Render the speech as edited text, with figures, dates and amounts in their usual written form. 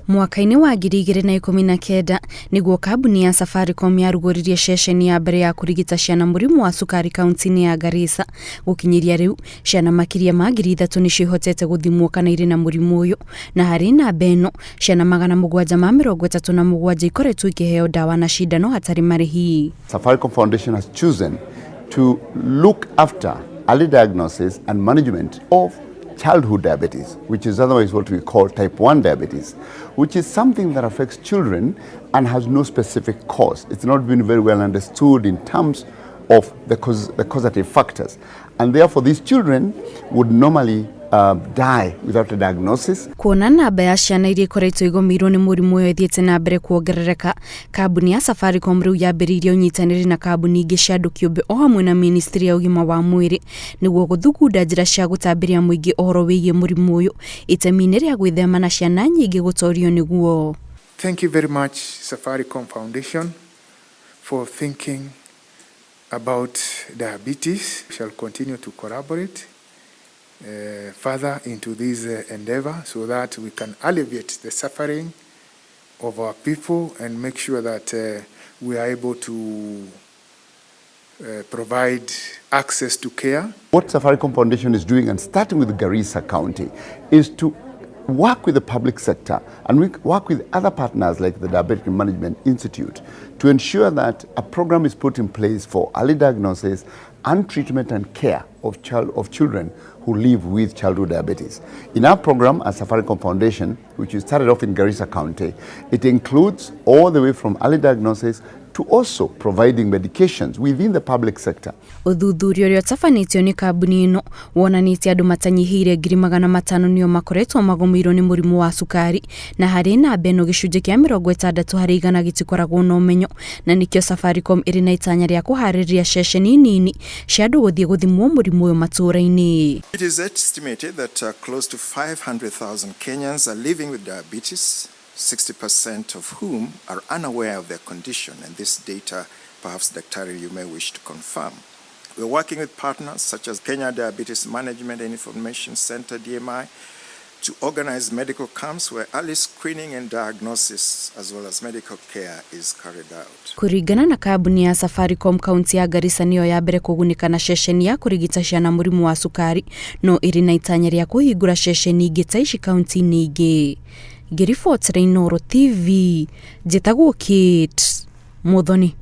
Mwaka-inĩ wa 2019 nĩguo kambuni ya Safaricom yarugũririe ceceni ya mbere ya kũrigita ciana mũrimũ wa cukari kaunti-inĩ ya Garissa. Gũkinyĩria rĩu, ciana makĩria ma 3000 nĩcio ihotete gũthimwo kana irĩ na mũrimũ ũyũ, na harĩ namba ĩno, ciana 737 ikoretwo ikĩheo ndawa na cindano hatarĩ marĩhi. Safaricom Foundation has chosen to look after early diagnosis and management of childhood diabetes, which is otherwise what we call type 1 diabetes, which is something that affects children and has no specific cause. It's not been very well understood in terms of the causative factors. And therefore, these children would normally die without a diagnosis. Kuona namba ya ciana iria ikoretwo igũmĩirwo nĩ mũrimũ ũyũ ĩthiĩte na mbere kuongerereka, kambuni ya Safaricom rĩu yambĩrĩirie ũnyitanĩri na kambuni ingĩ cia andũ kĩũmbe o hamwe na ministry ya ũgima wa mwĩrĩ nĩguo gũthugunda njĩra cia gũtambĩria mũingĩ ũhoro wĩgiĩ mũrimũ ũyũ itemi-inĩ rĩa gwĩthema na ciana nyingĩ gũtorio nĩguo. Thank you very much, Safaricom Foundation, for thinking about diabetes. We shall continue to collaborate further into this endeavor so that we can alleviate the suffering of our people and make sure that we are able to provide access to care. What Safaricom Foundation is doing, and starting with Garissa County, is to work with the public sector and we work with other partners like the Diabetic Management Institute to ensure that a program is put in place for early diagnosis and treatment and care of children who live with childhood diabetes. In our program at Safaricom Foundation, which we started off in Garissa County, it includes all the way from early diagnosis to also providing medications within the public sector. Ũthuthuria ũrĩa ũtabanĩtio nĩ kambuni ĩno wonanĩtie andũ matanyihĩire 500,000 nĩo makoretwo magũmĩirwo nĩ mũrimũ wa cukari, na harĩ namba ĩno gĩcunjĩ kĩa 60% gĩtikoragwo na ũmenyo, na nĩkĩo Safaricom ĩrĩ na itanya rĩa kũharĩrĩria ceceni nini cia andũ gũthiĩ gũthimwo mũrimũ ũyũ matũũra-inĩ. It is estimated that close to 500,000 Kenyans are living with diabetes, 60% of whom are unaware of their condition, and this data, perhaps, Daktari, you may wish to confirm. We're working with partners such as Kenya Diabetes Management and Information Center, DMI, to organize medical camps where early screening and diagnosis as well as medical care is carried out. Kũringana na kambuni ya Safaricom, kaunti ya Garissa nĩyo ya mbere kũgunĩka na ceceni ya kũrigita ciana mũrimũ wa cukari, no ĩrĩ na itanya rĩa kũhingũra ceceni ingĩ ta ici kaunti-inĩ ingĩ. Ngĩribotera Inooro TV, njĩtagwo Kate Muthoni.